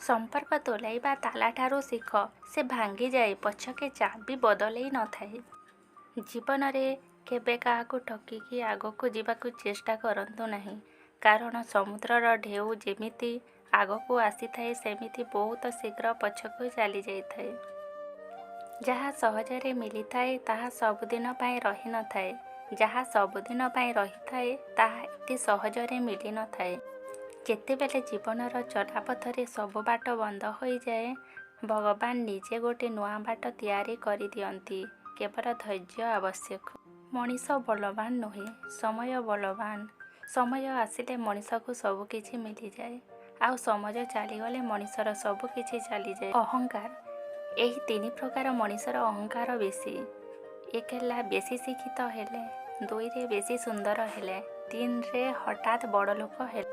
ସମ୍ପର୍କ ତୋଳାଇବା ତାଲାଠାରୁ ଶିଖ, ସେ ଭାଙ୍ଗିଯାଏ ପଛକେ ଚାବି ବଦଳେଇ ନଥାଏ। ଜୀବନରେ କେବେ କାହାକୁ ଠକିକି ଆଗକୁ ଯିବାକୁ ଚେଷ୍ଟା କରନ୍ତୁ ନାହିଁ। କାରଣ ସମୁଦ୍ରର ଢେଉ ଯେମିତି ଆଗକୁ ଆସିଥାଏ, ସେମିତି ବହୁତ ଶୀଘ୍ର ପଛକୁ ଚାଲିଯାଇଥାଏ। ଯାହା ସହଜରେ ମିଳିଥାଏ, ତାହା ସବୁଦିନ ପାଇଁ ରହିନଥାଏ। ଯାହା ସବୁଦିନ ପାଇଁ ରହିଥାଏ, ତାହା ଏତେ ସହଜରେ ମିଳିନଥାଏ। ଯେତେବେଳେ ଜୀବନର ଚଲାପଥରେ ସବୁ ବାଟ ବନ୍ଦ ହୋଇଯାଏ, ଭଗବାନ ନିଜେ ଗୋଟେ ନୂଆ ବାଟ ତିଆରି କରିଦିଅନ୍ତି। କେବଳ ଧୈର୍ଯ୍ୟ ଆବଶ୍ୟକ। ମଣିଷ ବଳବାନ ନୁହେଁ, ସମୟ ବଳବାନ। ସମୟ ଆସିଲେ ମଣିଷକୁ ସବୁକିଛି ମିଳିଯାଏ, ଆଉ ସମୟ ଚାଲିଗଲେ ମଣିଷର ସବୁକିଛି ଚାଲିଯାଏ। ଅହଙ୍କାର। ଏହି ତିନି ପ୍ରକାର ମଣିଷର ଅହଙ୍କାର ବେଶୀ। ଏକ ହେଲା ବେଶୀ ଶିକ୍ଷିତ ହେଲେ, ଦୁଇରେ ବେଶୀ ସୁନ୍ଦର ହେଲେ, ତିନିରେ ହଠାତ୍ ବଡ଼ ଲୋକ ହେଲେ।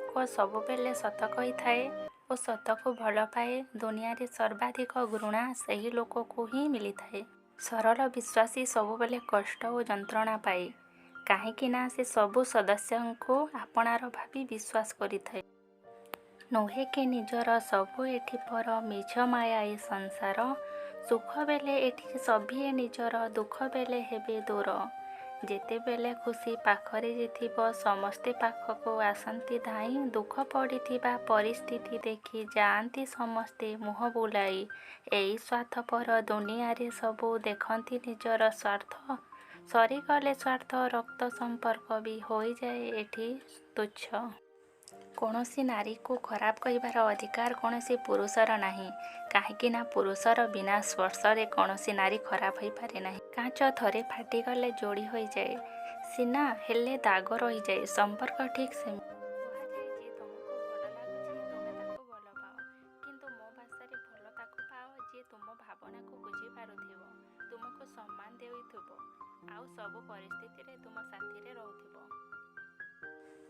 ଲୋକ ସବୁବେଳେ ସତ କହିଥାଏ ଓ ସତକୁ ଭଲ ପାଏ। ଦୁନିଆରେ ସର୍ବାଧିକ ଘୃଣା ସେହି ଲୋକକୁ ହିଁ ମିଳିଥାଏ। ସରଳ ବିଶ୍ୱାସୀ ସବୁବେଳେ କଷ୍ଟ ଓ ଯନ୍ତ୍ରଣା ପାଏ, କାହିଁକି ନା ସେ ସବୁ ସଦସ୍ୟଙ୍କୁ ଆପଣାର ଭାବି ବିଶ୍ୱାସ କରିଥାଏ। ନୁହେଁ କି ନିଜର ସବୁ ଏଠି ପର, ମିଛ ମାୟା ଏ ସଂସାର। ସୁଖ ବେଳେ ଏଠି ସଭିଏଁ ନିଜର, ଦୁଃଖ ବେଳେ ହେବେ ଦୂର। ଯେତେବେଳେ ଖୁସି ପାଖରେ ଯେ ଥିବ, ସମସ୍ତେ ପାଖକୁ ଆସନ୍ତି ଧାଇଁ। ଦୁଃଖ ପଡ଼ିଥିବା ପରିସ୍ଥିତି ଦେଖି ଯାଆନ୍ତି ସମସ୍ତେ ମୁହଁ ବୁଲାଇ। ଏଇ ସ୍ୱାର୍ଥପର ଦୁନିଆରେ ସବୁ ଦେଖନ୍ତି ନିଜର ସ୍ୱାର୍ଥ। ସରିଗଲେ ସ୍ୱାର୍ଥ, ରକ୍ତ ସମ୍ପର୍କ ବି ହୋଇଯାଏ ଏଠି ତୁଚ୍ଛ। କୌଣସି ନାରୀକୁ ଖରାପ କହିବାର ଅଧିକାର କୌଣସି ପୁରୁଷର ନାହିଁ, କାହିଁକି ନା ପୁରୁଷର ବିନା ସ୍ପର୍ଶରେ କୌଣସି ନାରୀ ଖରାପ ହୋଇପାରେ ନାହିଁ। କାଚ ଥରେ ଫାଟିଗଲେ ଯୋଡ଼ି ହୋଇଯାଏ ସିନା, ହେଲେ ଦାଗ ରହିଯାଏ। ସମ୍ପର୍କ ଠିକ୍ ସେମିତି। କୁହାଯାଏ, ଯିଏ ତୁମକୁ ଭଲ ଲାଗୁଛି ତୁମେ ତାକୁ ଭଲ ପାଅ। କିନ୍ତୁ ମୋ ଭାଷାରେ ଭଲ ତାକୁ ପାଅ, ଯିଏ ତୁମ ଭାବନାକୁ ବୁଝିପାରୁଥିବ, ତୁମକୁ ସମ୍ମାନ ଦେଉଥିବ, ଆଉ ସବୁ ପରିସ୍ଥିତିରେ ତୁମ ସାଥିରେ ରହୁଥିବ।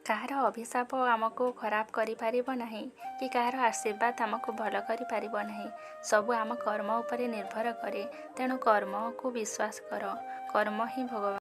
କାହାର ଅଭିଶାପ ଆମକୁ ଖରାପ କରିପାରିବ ନାହିଁ କି କାହାର ଆଶୀର୍ବାଦ ଆମକୁ ଭଲ କରିପାରିବ ନାହିଁ। ସବୁ ଆମ କର୍ମ ଉପରେ ନିର୍ଭର କରେ। ତେଣୁ କର୍ମକୁ ବିଶ୍ୱାସ କର। କର୍ମ ହିଁ ଭଗବାନ।